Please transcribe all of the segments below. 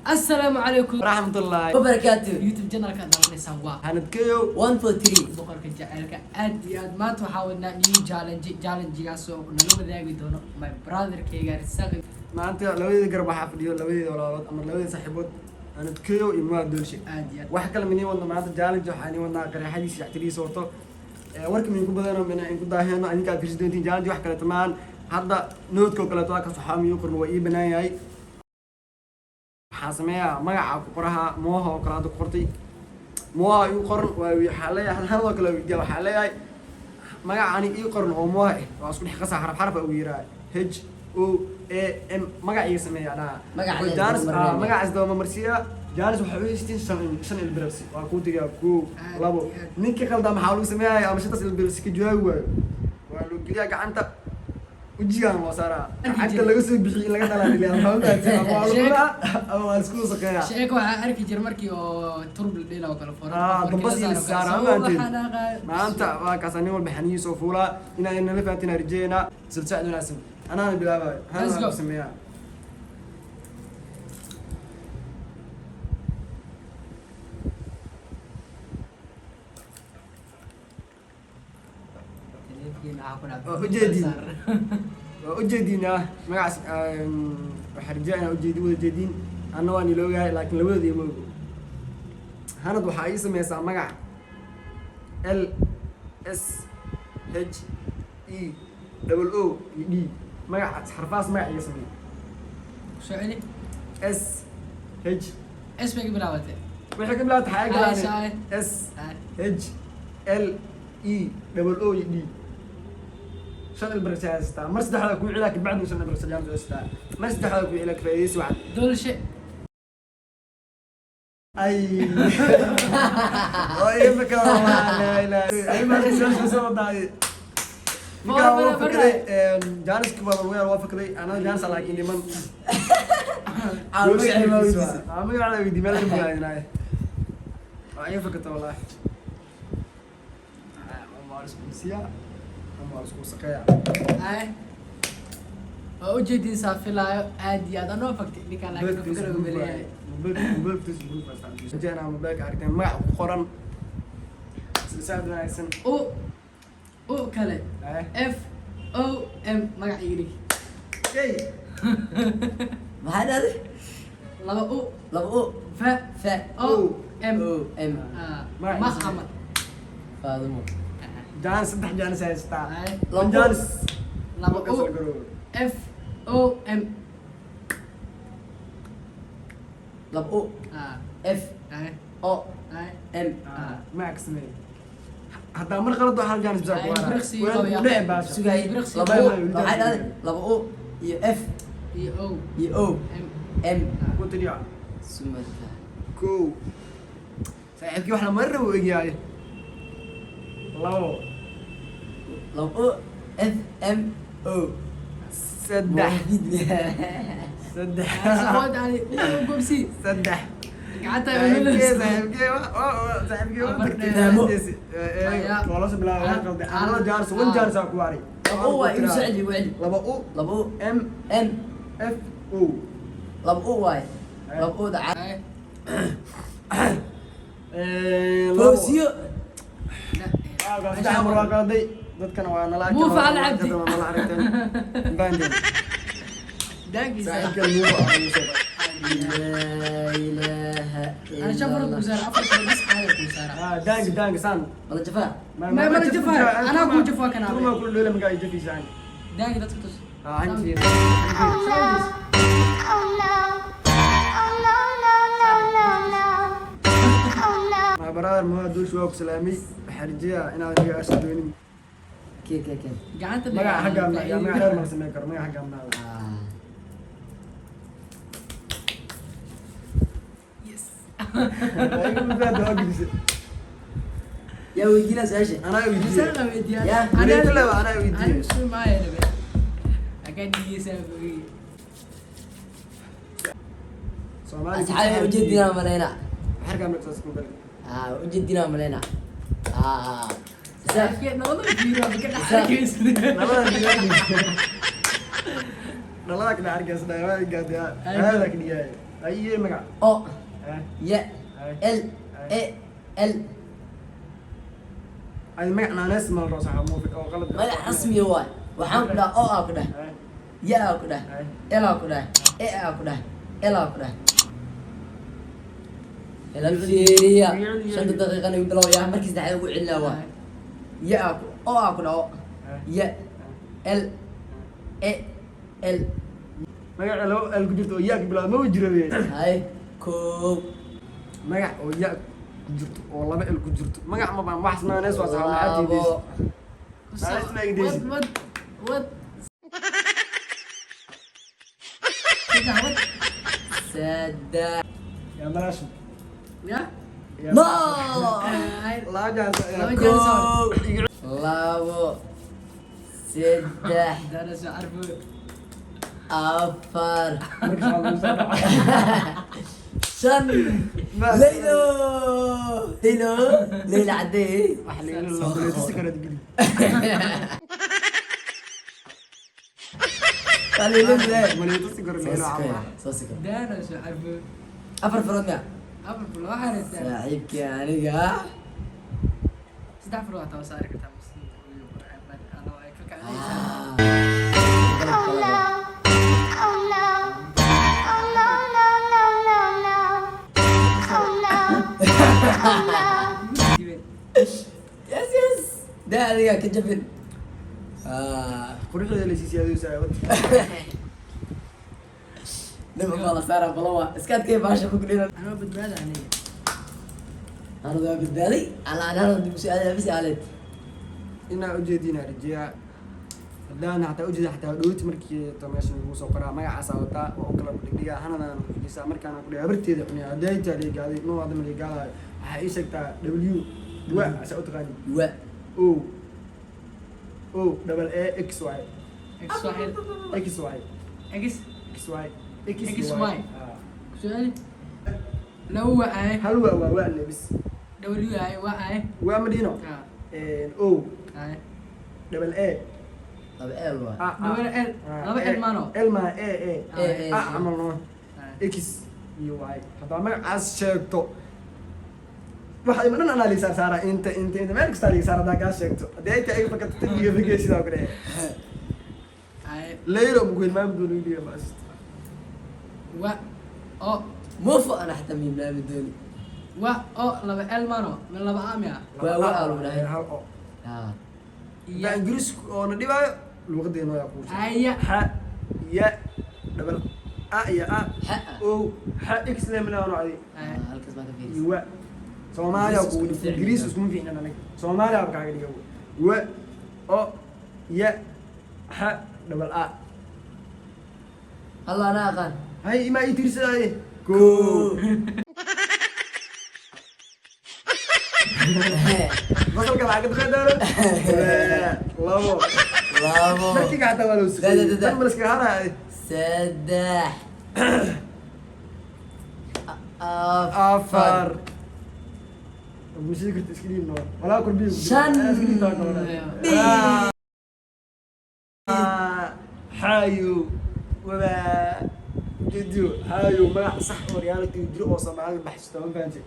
Assalaamu calaykum. Waraxmatullaahi wabarakaatu. YouTube channelka daawanaysaan waa Hanadkeyo 143. Boqorka jaceylka. Aad iyo aad maanta waxaa wadnaa new challenge, challengegaas oo nala wadaagi doono my brotherkayga Risaaq. Maanta labadeeda garab waxaa fadhiyo labadeeda walaalood ama labadeeda saaxiibood, Hanadkeyo iyo Muwaad Doolshe. Aad iyo aad. Wax kale mini wadna maanta, challenge waxaa nii wadnaa qaraxadiisa shactirihiisa wato. Warka min ku badano, mina in ku daaheno, adinka aad fiirsi doontiin. Challenge wax kale tamaan hadda noodkoo kaleeto waa kaas, waxaa miyuu qorn, waa ii banaan yahay. Waxaa sameeyaa magaca ku qoraha mooha oo kale. Hadda ku qortay mooha igu qoran, waa waxaa leeyahay hanadoo kale weydiiya. Waxaa leeyahay magacani ii qoran oo mooha ah, waa isku dhex qasaa, xaraf xaraf ugu yiraa HOAM, magac iga sameeya dhaha. Magac Wuxuu lee Jaanis daba marnaa. Magacaas daba marsiya. Jaanis waxaa u haystiin shan ilbiraqsi, waa kuu tegaa kow, Aad labo. iyo aad. Ninkii qaldaa maxaa lagu sameeyaya ama shantaas ilbiraqsi ka jawaabi waayo, waa loo geliyaa gacanta, wejigaan loo saaraa. Arki Lacagta jiray. laga soo bixiyey in laga dhalaaliya ama waa lagu cunaa ama waa isku wasaqeeyaa. Sheeko waxaa arki jira markii oo turb la dhela oo kale foora. Dambas iyo saaraa maanteed. Maanta waa kaas, nin walba xaniyiisa oo fuulaa inaa nala fahantiin aan rajeynaa. Silsacad wanaagsan, anaana bilaabayo. Let's go. Hana sameeyaa. Waa ujeedin. Waa ujeediinaa magacaas, waxaa rajaa inaa ujeedi wada jeediin. Anna waan iloogahay, laakiin labadooda ima ogo. Hanad waxaa ii sameysaa magac LSHE OO iyo D, magaca xarfaas magac iga sameeya. Soo celi. SH. S bay ka bilaabatay. Waxay ka bilaabta xayaa galaan. Ay, S H L E double O iyo D. Shan ilbirqsi haystaa. Mar saddexdaa kuu cilaa, kabacdi shan ilbirqsi jaanis haystaa. Mar saddexdaa kuu cilaa, ka faa'iidaysi waxaad. Dolshe. Ay, oo iga fakara wallah, laa ilaaha. Ay, ma soo soo wadaay. Ninkaa waa fakaday, jaaniski waa lagu waa fakaday. Anaa jaanis laakiin dhiman. Magacii ma weydiisay? Magaca weydiiyey, meel ka fogaadinaay. Waa iga fakata wallahi. Ama waa la isku siyaa ama waa la isku wasaqeeyaa. Ay, waa ujeedin, saa filaayo. Aad iyo aad anoo faktay ninkaan, laakiin fakar ugu beleeyahay. Mobilka mobilka aragteen magac ku qoran, silsilad wanaagsan. U U kale. Eh. FOM, magac iga dhig. Hey. Maxaa dhahday? Laba U. Laba U. Fa. Fa. O M. O M. Ah, Magac ma iga samee. Camal. Faadumo. Jaanis, saddex jaanis haystaa. Ay. Laba. Jaanis. Laba Ka soo U. garoobo. FOM. Laba U. Ah. F. Ay. O. Ay. M. Ah, magac ka samee. Haddaa mar qalad hal jaanis bisaa ku Ay, haraa. birqsi Waa qabo yaa. ku dhici baasha. Sugay. Birqsi. Laba U. Weli Maxaa dhahday? Laba U iyo F. Iyo O. Iyo O. M. M. Ku tiriya. Sumata. Kow, saaxiibkii wax lama rabo egyahay. Labo. Laba U F M O. Saddex, saddex. Saxood ani u gobsi. Saddex. Gacanta. Saaxiibkee, saaxiibkee, saaxiibkee waa Afar tagtay. dheer. Maya. Waa loo soo bilaabay, waa qalday. Another jaanis, one jaanis aa ku haray. Laba U waa igu soo celi, igu celi. Laba U. Laba U. M. M. F O. Laba U waaye. Laba U da. Ay. Labo. Fawsiyo. Saddex mar waa qalday. Dadkana waa nala arkeen. Muufa waa al nala cabdi. arkeen, waa nala aragteen. Baandeen. Daankiisa. Saaxiibkan Muufa aa igu soo baxay. Laa ilaaha Ana shan farad illa kuu saara, afar farad bas caadi kuu saara. Ah, daangi, daangi, saan. Wala jafaa. Ma la jafaayo. Anaa kuu jafaa kanaa. Turma kula dheela magaa i jafiisaan. Daangi dadka tus. Ah, hanti. Oh no. Oh no. Oh no, no, no, no, no. Oh no. My brother Muhammad Dulsh waa ku salaamay. Waxaan rajeeyaa inaad iga ashi doonin. Kee kee kee. Gacanta. Magaca xagga magaca magaca dheer ma la sameyn karo, magaca xagga ma. Ah. Yes. Waa iga badbaado, waa gudisay. Yaa weydiinaa su-aasha? Anaa weydiiyey. Misana weydiiyay. Ya. Wareegto leh waa anaa weydiiyey. Ani isku maayo nabe. Akaa dhigeysaa fogeey. Soomaali. Asxaabi, ujeedinaa maleyna. Xarka marka saas ku galay. Ah, ujeedinaa maleyna. Ah. Isaaq. Saaxiibkee nabada fiiro ka dhex Isaaq. arkaysid. Labada dhalada ka dhex arkaysa, dhalada gaadaya. Hada ka dhigaya. Ay yeeri magac. O Eh. ya L E L. Ay, magac naanees ma la rabo, saxa muufi oo qalad. Magac rasmiya waay. Waxaan ku dhaha O aa ku dhah, ya aa ku dhah, L aa ku dhah, E aa ku dhah, L aa ku dhah. Ila fiiriya, 5-ta daqiiqana igu bilowaya. Markii saddexaad ugu celinaa waa ya aa ku O aa ku dhah, O ya L E L. Magaca laba L ku jirto oo yaa ku bilaabo ma jiro be. Hay, kow. Magac oo yaa ku jirto oo laba L ku jirto, magac ma baan, wax naanees waa, saxa, maxaa diidaysa? Labo. Naanees ma igdaysid. Wad, wad, wad. Saddex, wad. Saddex. Yaa malaashu. Ya. No. Ay, laba jaanis. Laba jaanis. Kow, labo, saddex, Dana soo carfo. afar, Marka waxaa lagu soo dhacay. shan. Leylo, Leylo, Leyla cadee. Wax laga loo tusi karo gidi. Waa Leylo le. Malay tusi karo Soo leelo sikaya, camal. soo sikaya. Dana soo carfo. Afar farood miya? Afar furo waxaa haystaa. Saaxiibkii aniga. Saddex furo waa tawa saari kartaa mas'uulka ugu anoo ay ka kacaysaa. Oh no. Oh no. Oh no, no, no, no, no. Oh no. Oh no. Yes, daa adiga ka jabin. Ah, Quruxda la siisay adigu saawad. Dhib baa la saaraa balawa iska adkay baasha ku gudhina. Anoo badbaada aniga. Anadu waa badbaaday ala anana dib su-aal bis aaled. Inaa ujeedina rajeeyaa, haddaan xataa ujeeda, xataa dhowti markii to meeshan lagu soo qoraa magacaasaa wataa waa u kala dhigdhigaa, hanadaan kuxijisaa markaana ku dhigaa habarteeda cunaya hadday taa liigaaday no hadda ma liigaadayo. Waxaa ii sheegtaa W wa asaa u taqaani. Wa. O O double A X Y. X Y. X Y. X. X Y X. X Y. Ah. Su'aal labo wa ay. Hal wa waa wa lebis. W ay wa ay. Waa madino. Ah. O Ay. double A. Laba L waa. A A. Laba L. Ah, Laba A. L maano. L ma A A. A, A. A camal no. Ay. X iyo Y haddaa magacaas sheegto, waxa ima dhan anaa liisaar saara, inta inta inta meel kastaa liisaar haddaa kaa sheegto, haddii ay tahay iga fakata tabiga figay sidoo kale. Ay. Leylo muku hilmaami doono wiliga maasist. Wa o. Mufu ana xataa miimlaami dooni. Wa o laba L maano min laba A miya? Waa aa lagu dhahay. Hal o. Ah. Haddaa ingiriisku oo na dhibaayo luuqadeena waa kuu sheegay. Aya. Xa ya double A iyo A. Xa. O xa X lemina adi. Ay. Ah, halkaas baa ka iyo fiirisa. Wa Soomaaliya kugu dhif, ingiriis iskuma fiicnan anaga, Soomaaliya baa kaaga dhiga wa o ya xa double A. Halla ana aqaan. Hay, imaa ii tirsadaaye. Koo fasalka lacag ka daaro labo. Labo. Markiga xataa waa loo Da, da, da, da. sugay tan maliska haraya. Saddex, Afar mushii karta iska dhiib noo walaa kurbiyo. Shan. Iska dhiib taa kaloo. Xaayo wabaa ujeediyo xaayo magac sax oo reality jiro oo Soomaalida baxsata, ma fahanti?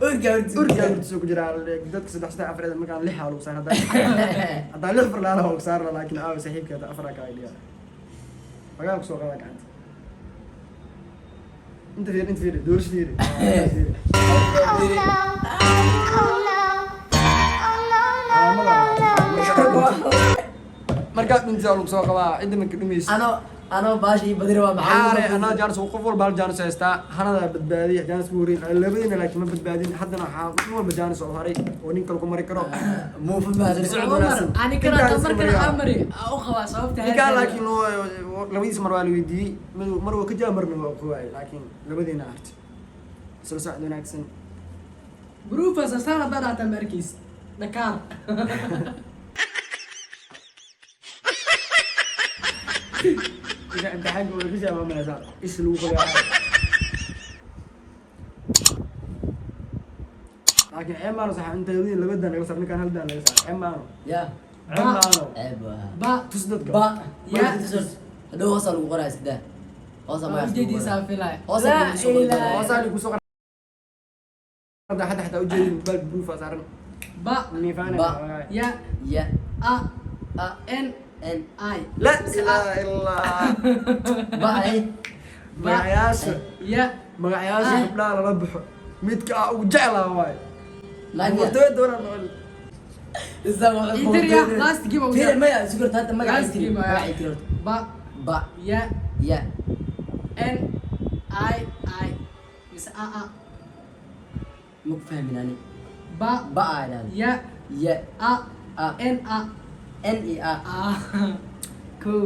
Urka hortiisa ku jiraa dadka saddex saddex afareed markaan lix aa lagu saar, haddaan lix far laala waa lagu saar, laakiin aawa saaxiibka hadda afar aa kaa dhigaa magaa kusoo qaada gacanta. Inta fiiri, inta fiiri, doorasho fiiri. Oh no. Oh no. Oh no, no, no, no, no. Markaad dhuntisaa lagu soo qabaa cidda marka dhumaysa. Ano baasha ii badiri waa. Maxaare maxaa? Anaa jaanis, qof walba hal jaanis haystaa. Hanadaa badbaadiya jaanis ku horeyn labadiina, laakiin ma badbaadin. Haddana waxaa nin walba jaanis oo haray oo nin kale ku mari karo. Muufa baa. Socod wanaagsan. Ani kana Intaas markana mariyaa. amari u qabaa sababta. Ninkaan laakiin labadiis mar waa la weydiiyey, mid mar waa ka jaa, marna waa ku waayay, laakiin labadiina hartay. Isla socod wanaagsan. Brufa sasaan haddaan dhahtaa ma arkaysid dhakaar. Ida imtixaanka waa ka jaa mamaysaa is lagu qabaa, laakiin ceeb maano sax inta labadiin laba daan laga saar, ninkaan hal daan laga saar, ceeb maano. Ya. Ceeb maano. Ceeb waa. Ba. Tus dadka. Ba. Ya. Hadhow hoosaa lagu qoraa, iska daa. Hoosa magacaas kugu Ujeediisaa qoran. filay. Hoosa Laa kugu soo qori doonaa. ilaaha. Hoosaa ku soo qorada hadda, xataa ujeedin bal proof aa saaran. Ba. Nifaana. Ba. Ya. Ya. A. A. N. N. I. La ilaaha illaa. Ba ay. Magacayaasha. Ya. Magacayaasha Ah. gabdhaha lala baxo midka aa ugu jeclaa waaye. Naag. Boqortooyo doonaan noqon. Idriya, last game ugu Fiiri, yar. maya sugarta hadda magaca Last tiri. game ayaa. Magaca tiri horta. Ba. Ba. Ya. Ya. N. I. I. Mise A A. Ma ku fahmin ani. Ba. Ba aa idhahda. Ya. Ya. A. A. N A. N I A. A. Kow.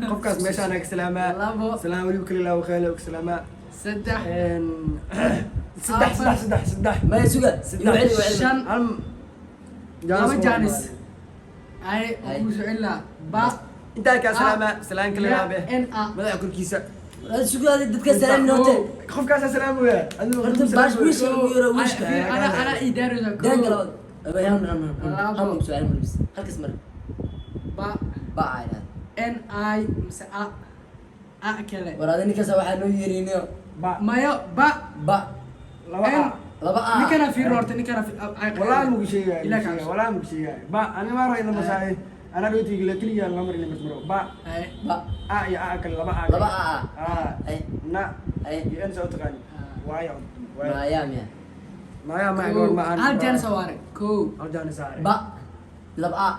Qofkaas meesha anaa ka salaamaa. Labo. Salaam weliba kali laa wakhayle ka salaamaa. Saddex. Saddex. Afar. Saddex, saddex, saddex. Maya suga. Saddex. Igu celi, igu celi. Shan. Hal. Laba jaanis. Ay, Ay. ugu soo celina. Ba. Intaa kaa salaamaa, salaan kale Ya. laabe. N A. Madaxa korkiisa. Suga dadka salaamin horte. Qofkaasaa salaamaya. Adigu Horta baash wiishka ugu yaro wiishka. Ay, ana ana ii daaraysa. Kow. Daanka labaad. Aba hal mar, hal mar, hal mar. Labo. Hal mar ku soo celi mar bis. Halkas mar. Ba. Ba aa idhahda. N I mise A. A kale. War adi ninkaas waxaa noo yeerinayo. Ba. Mayo ba. Ba. Laba N. A. Laba A. Ninkana fiir horta, ninkana fiir. Walaa mugu sheegaya. Ilaa kaas. Walaa mugu sheegaya. Ba ani ma ra'ayna masaay. Ana dhootiga la kaliya lama marin maro. Ba. Ay. Ba. A iyo A kale, laba A. Laba A. A. Ay. Na. Ay. Iyo N soo taqaani. Waayo. Maya miya. Maya ma goor ma aan. Hal jaanis oo arag. Kow. Hal jaanis aare. Ba. Laba A.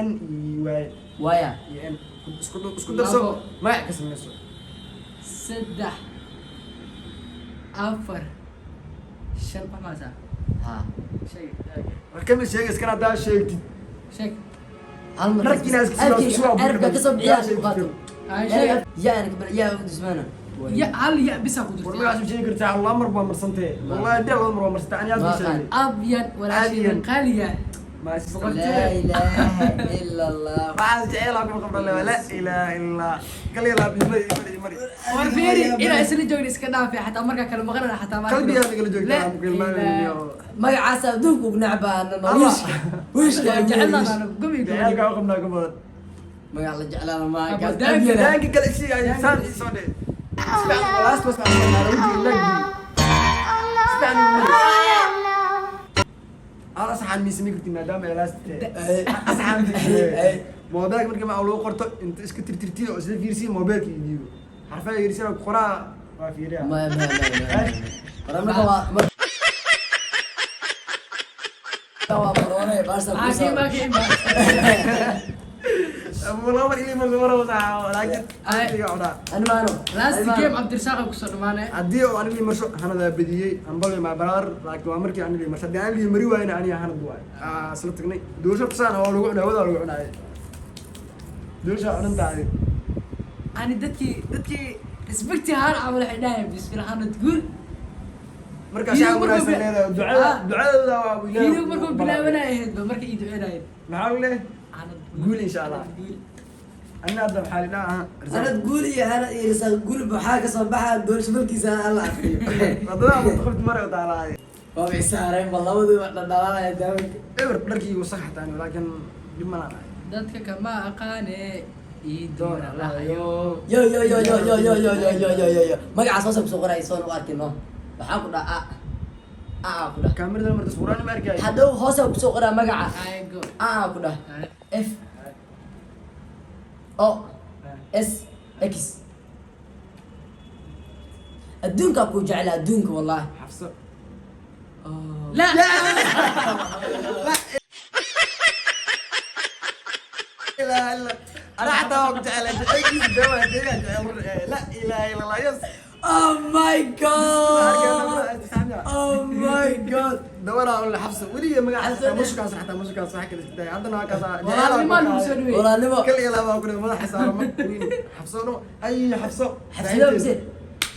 N iyo Y. Waya. Iyo N isku darso. Labo. Magac ka samayso. Saddex. Afar. Shan. Wax maasaa? Ha. Sheeg. War kama sheeg iskana hadaa sheegtid. Sheeg. Hal mar. Raggiina iska soo Arabka ka soo bixiyaa ku qaato. Ay, sheeg. Ya ana kabar ya u dusmaana. Ya hal ya bisa ku War jirta. magacaas ma sheegi kartaa, laba mar baa marsantee. Wallahi dee laba mar baa marsantee, ani aad Ma ma sheegay. Abyan walaashiin Abyan. qaaliga. Ma sister. La ilaha illa Allah. Waxaas jecel aan kuma qabdhan leh, la ilaaha illaa. Kaliya laab imari imari imari. War fiiri inaa isla joogin iska dhaafay, xataa markaa kala maqanana xataa ma Qalbigaa nagala joogtaa, La aan ku ilmaanayo. Magacaas adduunka ugu necbaa Allah. wiishka. Wiishka Waa jecelnahay anagu, gumi gumi. Jacaylka u qabnaa ka badan. Magac la jeclaada ma Abu kaas. Daanka. Abyan. Daanka kale isii ay saan ii soo dheh. Isfahan, last was aan marnaa, wajigi laag. Oh no. Isfahan igu mari. Oh no. Ala saxan miisami kartid maadaama ay last tahay. Saxan Ay. moobeelka markii ma lagu qorto inta iska tirtirtiin oo isla fiirsiin moobeelka ii dhiibo. Xarfaha yirsiin ku qoraa waa fiiriyaa. Ma ma ma ma. War marka waa marka waa maroone baarsa ku Aa, soo. kii baa, kii baa. Abu laba mar ilaa mar mar laakiin Ay. iga cunaa. Ani maano. Last game Cabdirasaaq ku soo dhamaanay. Haddii oo anigii marsho hanadaa badiyey ambal my brother, laakiin waa markii anigii marsho, haddii anigii mari waayna aniga hanad waay. Aa, isla tagnay doolsho tusaan oo lagu cunaa wadaa lagu cunaayay doolsha cunantaadi. Ani dadkii respecti haan camal waxay dhahayeen bismillah hanad guul. Marka Video shacab markuu wanaagsan leedahay ducada. Ah. Ducadooda waa Ilaahay Video markuu ku bilaabanay ahayd ba markay ii duceynayeen. Maxaa lagu leeyahay? Hanad Guul insha Allah. Hanad guul. Anna hadda maxaa lidhaa? Anad guul iyo hanad iyo risaaq guul waxaa ka soo baxa doolsho malkiisa alla afriyo. Wadada mutaqabti mare taalaay. Waa isaareen ba labaduba dhadhalaalaya daawanka. Eber dharkii wasakh xataa laakiin dib ma laha. Dadka kama aqaane ii doona lahayo. Yo yo yo yo yo yo yo yo yo yo yo yo magacaas hoos ku soo qoray soon u arkin no. Waxaa ku dhaca a a ku dhaca. Kaamirada marta suuraan ma arkay. Hadhow hoos ku soo qoraa magaca. Ay, go. A a ku dhaca. Ay. F O S X adduunka ku jecel adduunka wallahi. Xafso. La. لا لا انا حتى ما كنت على لا اله الا الله yes. Oh my God, oh my God. دورها ولا حفصه ولي magaca mushkaas xataa mushkaas wax kale iska haddana waa kaas. Walaalnimo lagu soo dhaweeyey. Walaalnimo. Kaliya laba ku madaxa saaro ma weyn xafso no ay xafso. Xafso mise?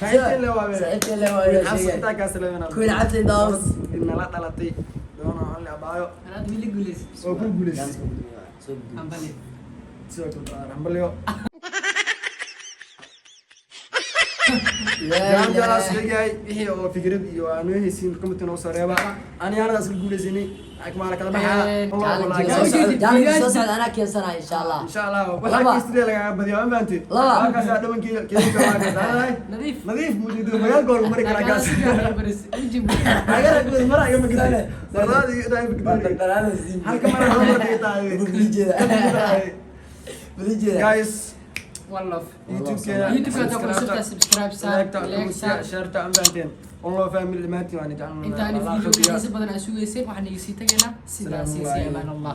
Saaxiibteen le waa. Saaxiibteen le waa. Xafso intaa kaas leena. Queen Xafsa in the house. Inala dhalatay doona aan le abaayo. Anaad wili guuleys. Oo ku guuleysay. Soo gudub. Ambale. Sidoo kale hambalyo. Jaanjalaas sheegay wixii oo fikrad iyo aan u haysiin comment noo soo reeba. Ani anada isla guuleysanay, laakiin waa la kala baxaa. Challenge soo socda anaa keensanaya, insha Allah. Insha Allah waxaa Laba. kiistadee lagaaga badiyaa, ma fahanti? Laba. Halkaasaa dhabankii keedka waa kaas. Nadiif. Nadiif mujido magaalka hor mari karaa kaas. Magaalka mara iga magdane. Marlaad iga daa magdane. Halka mara hal mar iga tahay. Guys, One love. YouTube-keena YouTube-ka haddaa ku cusubtahay, subscribe saar, like saar. Share-ta, ma fahanteen? Online family dhammaantiin waan jeclaan. Intaan video xiisa badan aan sugayseen, waxaan iga sii tagaynaa sidaas iyo Salaamu amaan Allah.